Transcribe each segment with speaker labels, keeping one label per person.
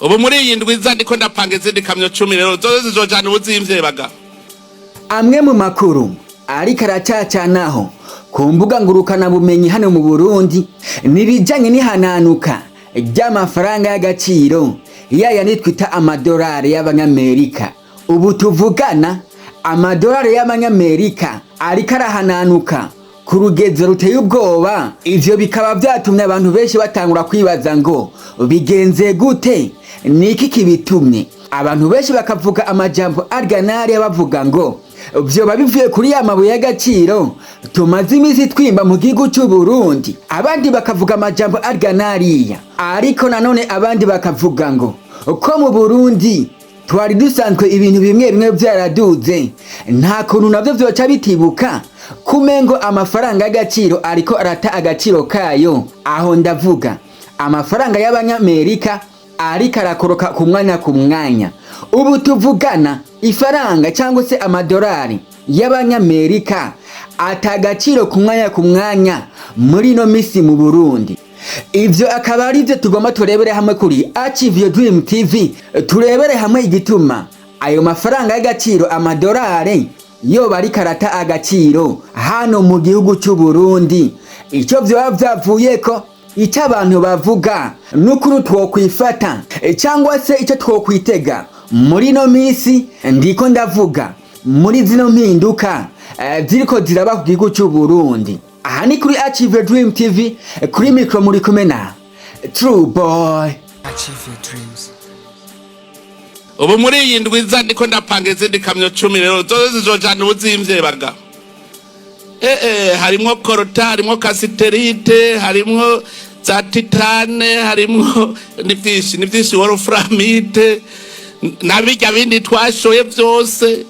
Speaker 1: Ubu muri iyi ndwi iza ndiko ndapanga izindi kamyo 10 rero, zozo zizojana ubuzimvye baga.
Speaker 2: Amwe mu makuru ariko aracacanaho ku mbuga ngurukanabumenyi hano mu Burundi ni ibijanye n'ihananuka ry'amafaranga y'agaciro, yaya twita amadolari y'Abanyamerika. Ubu tuvugana, amadolari y'Abanyamerika ariko arahananuka ku rugezo ruteye ubwoba. Ivyo bikaba vyatumye abantu benshi batangura kwibaza ngo bigenze gute, niki kibitumye? Abantu benshi bakavuga amajambo arya n'ariya, bavuga ngo vyoba bivuye kuri ya mabuye y'agaciro tumaze iminsi twimba mu gihugu c'u Burundi. Abandi bakavuga amajambo arya n'ariya, ariko nanone abandi bakavuga ngo ko mu Burundi twari dusanzwe ibintu bimwe bimwe vyaraduze, nta kuntu navyo vyoca bitibuka kumengo amafaranga y'agaciro ariko arata agaciro kayo. Aho ndavuga amafaranga y'Abanyamerika ariko arakoroka ku mwanya ku mwanya. Ubu tuvugana, ifaranga cyangwa se amadolari y'Abanyamerika ata agaciro ku mwanya ku mwanya muri ino misi mu Burundi. Ivyo akaba ari byo tugomba turebere hamwe kuri Achieve Your Dream TV, turebere hamwe igituma ayo mafaranga y'agaciro, amadolari, yoba ariko arata agaciro hano mu gihugu c'u Burundi, ico vyoba vyavuyeko, icyo abantu bavuga n'ukuntu twokwifata cyangwa se icyo twokwitega muri ino minsi. Ndiko ndavuga muri zino mpinduka ziriko ziraba ku gihugu c'u Burundi. Aha ni kuri Achieve Your Dream TV, kuri mikro muri kumwe na True Boy.
Speaker 3: Achieve your dreams.
Speaker 1: Ubu muri iyi ndwi iza ndiko ndapanga izindi kamyo 10 rero, zozo zizojana ubuzimvye baga. Harimwo coltan, harimwo cassitérite, harimwo za titane, harimwo ni vyinshi, ni vyinshi, wolframite na birya bindi twashoye vyose.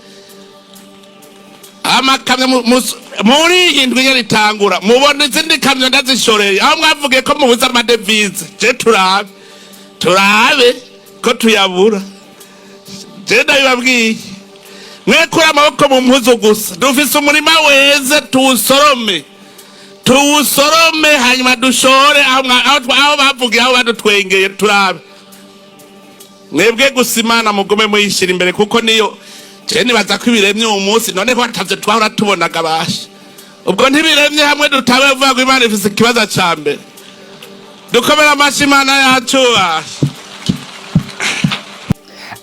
Speaker 1: Amakamyo muri iyi ndwi nyene itangura, mubona izindi kamyo ndazishoreye. Aho mwavugiye ko mubuze amadevize, je turabe, turabe ko tuyabura. Je ndabibabwiye, mwekure amaboko mu mpuzu gusa. Dufise umurima weze, tuwusorome, tuwusorome, hanyuma dushore aho aho bavugiye, aho badutwengeye. Turabe mwebwe gusa, Imana mugume muyishyira imbere, kuko niyo. Je nibaza ko ibiremye uwo munsi. None ko atavyo twahora tubonaga basha, ubwo ntibiremye hamwe dutabe vuga ngo Imana ifise ikibazo ca mbere. Dukomere amashi Imana yacu basha.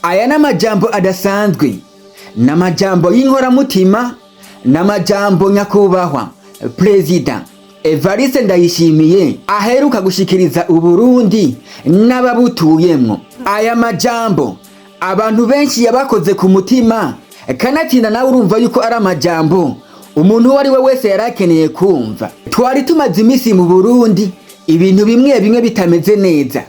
Speaker 2: Aya ni amajambo adasanzwe, ni amajambo y'inkoramutima, ni amajambo nyakubahwa Perezida Evariste Ndayishimiye aheruka gushikiriza Uburundi n'ababutuyemwo. Aya majambo abantu benshi yabakoze ku mutima, kanatsinda nawe urumva yuko ari amajambo umuntu uwo ari we wese yari akeneye kumva. Twari tumaze iminsi mu Burundi ibintu bimwe bimwe bitameze neza,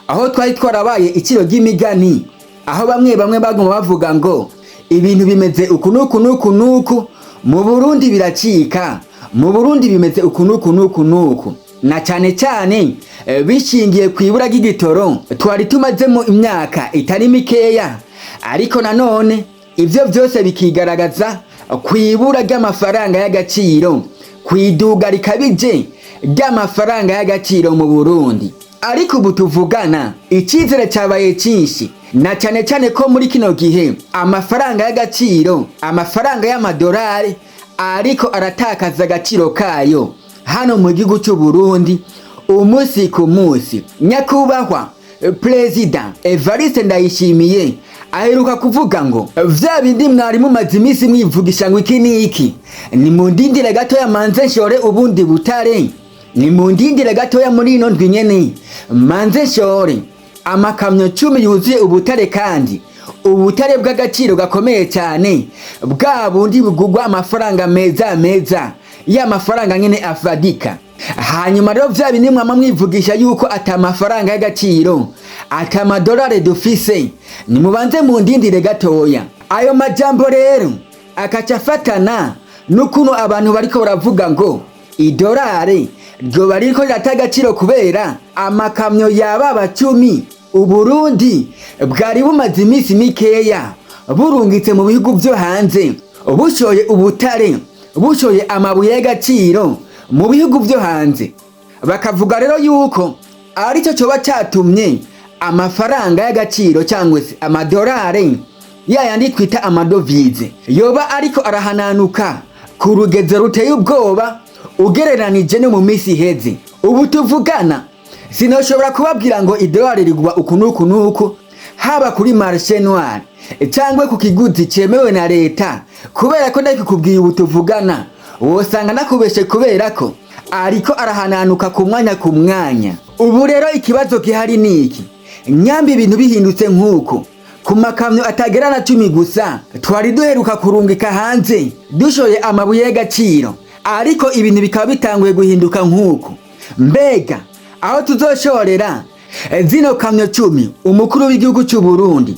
Speaker 2: aho twari twarabaye iciro ry'imigani, aho bamwe bamwe baguma bavuga ngo ibintu bimeze uku n'uku n'uku n'uku mu Burundi, biracika mu Burundi, bimeze uku n'uku n'uku n'uku, na cyane cyane bishingiye ku ibura ry'igitoro twari tumazemo imyaka itari mikeya. Ariko nanone ivyo vyose bikigaragaza ku ibura ry'amafaranga y'agaciro, ku iduga rikabije ry'amafaranga y'agaciro mu Burundi. Ariko ubu tuvugana, icyizere cyabaye cyinshi, na cyane cyane ko muri kino gihe amafaranga y'agaciro, amafaranga y'amadolari, ariko aratakaza agaciro kayo hano mu gihugu cy'u Burundi umunsi ku munsi. Nyakubahwa Perezida Evariste Ndayishimiye aheruka kuvuga ngo vya bindi mwari mumaze iminsi mwivugisha ngo iki n'iki, ni mu ndindire gatoya manze nshore ubundi butare, ni mu ndindire gatoya muri ino ndwi nyene manze nshore amakamyo 10 yuzuye ubutare, kandi ubutare bw'agaciro gakomeye cyane, bwa bundi bugurwa amafaranga meza meza, ya mafaranga nyene afadika. Hanyuma rero vya bindi mwama mwivugisha yuko ata mafaranga y'agaciro, ata amadolari dufise, nimubanze mundindire gatoya. Ayo majambo rero akaca afatana n'ukuntu abantu bariko baravuga ngo idolari ryoba ririko rirata agaciro kubera amakamyo yababa 10 Uburundi bwari bumaze iminsi mikeya burungitse mu bihugu vyo hanze, bushoye ubutare, bushoye amabuye y'agaciro mu bihugu vyo hanze. Bakavuga rero yuko aricyo coba catumye Amafaranga y'agaciro cyangwa se amadolari yayandi twita amadovize yoba ariko arahananuka ku rugezo ruteye ubwoba ugereranije no mu minsi iheze. Ubu tuvugana sinoshobora kubabwira ngo idolari rigwa uku n'uku n'uku, haba kuri marché noir cyangwa ku kiguzi cyemewe na leta, kubera ko ndakikubwiye ubu tuvugana wosanga nakubeshe, kubera ko ariko arahananuka ku mwanya ku mwanya. Ubu rero ikibazo gihari ni iki: nyamba ibintu bihindutse nk'uko ku makamyo atagera na 10 gusa twari duheruka kurungika hanze dushoye amabuye y'agaciro, ariko ibintu bikaba bitanguye guhinduka nk'uko, mbega aho tuzoshorera zino kamyo 10 umukuru w'igihugu cy'u Burundi,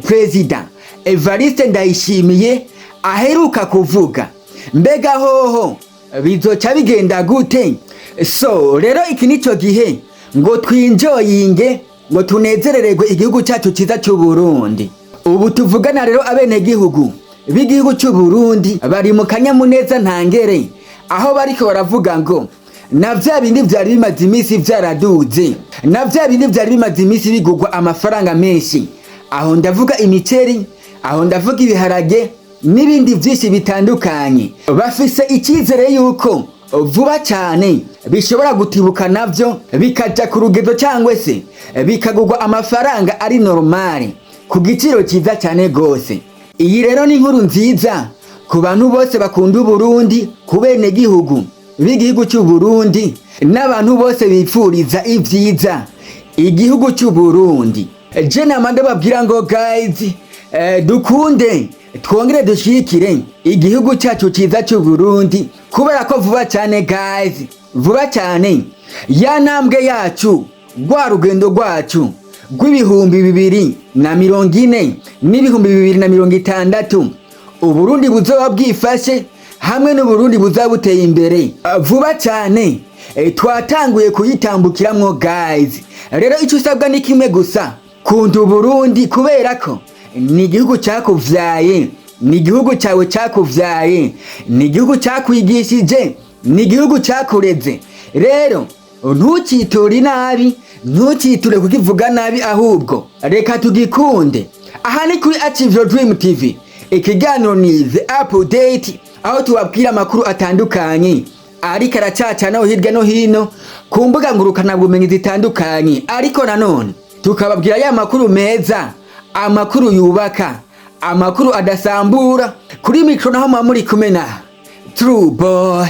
Speaker 2: Perezida Evariste Ndayishimiye, aheruka kuvuga, mbega hoho bizoca bigenda gute? So rero iki nico gihe ngo twinjoyinge, ngo tunezerererwe igihugu cyacu cyiza cy'u Burundi. Ubu tuvugana rero abenegihugu b'igihugu cy'u Burundi bari mu kanyamuneza ntangere, aho bariko baravuga ngo na vya bindi vyari bimaze iminsi vyaraduze, na vya bindi vyari bimaze iminsi bigurwa amafaranga menshi, aho ndavuga imiceri, aho ndavuga ibiharage n'ibindi byinshi bitandukanye, bafise icyizere yuko vuba cyane bishobora gutibuka navyo bikaja ku rugendo cyangwa se bikagurwa amafaranga ari normale ku giciro cyiza cyane gose. Iyi rero ni inkuru nziza ku bantu bose bakunda Uburundi, ku benegihugu b'igihugu cy'u Burundi n'abantu bose bipfuriza ibyiza igihugu cy'u Burundi. Je nama ndababwira ngo guys, dukunde twongere dushikire igihugu cyacu cyiza cy'u Burundi, kubera ko vuba cyane guys, vuba cyane ya ntambwe yacu, rwa rugendo rwacu rw'ibihumbi 2040 n'ibihumbi 2060, Uburundi buzoba bwifashe hamwe n'Uburundi buzaba buteye imbere vuba cyane. Twatanguye kuyitambukiramwo guys. Rero icyo usabwa ni kimwe gusa: kunda Uburundi, kubera ko ni igihugu cyakuvyaye, ni igihugu cyawe cyakuvyaye, ni igihugu cyakwigishije, ni igihugu cyakureze. Rero ntukiture inabi, ntukiture kukivuga nabi, ahubwo reka tugikunde. Aha ni kuri Achieve Your Dream TV, ikiganiro ni The Update, aho tubabwira amakuru atandukanye ariko aracacanaho hirya no hino ku mbuga ngurukanabumenyi zitandukanye, ariko nanone tukababwira ya makuru meza, amakuru yubaka, amakuru adasambura. Kuri mikoro naho muba muri kumwe na True Boy.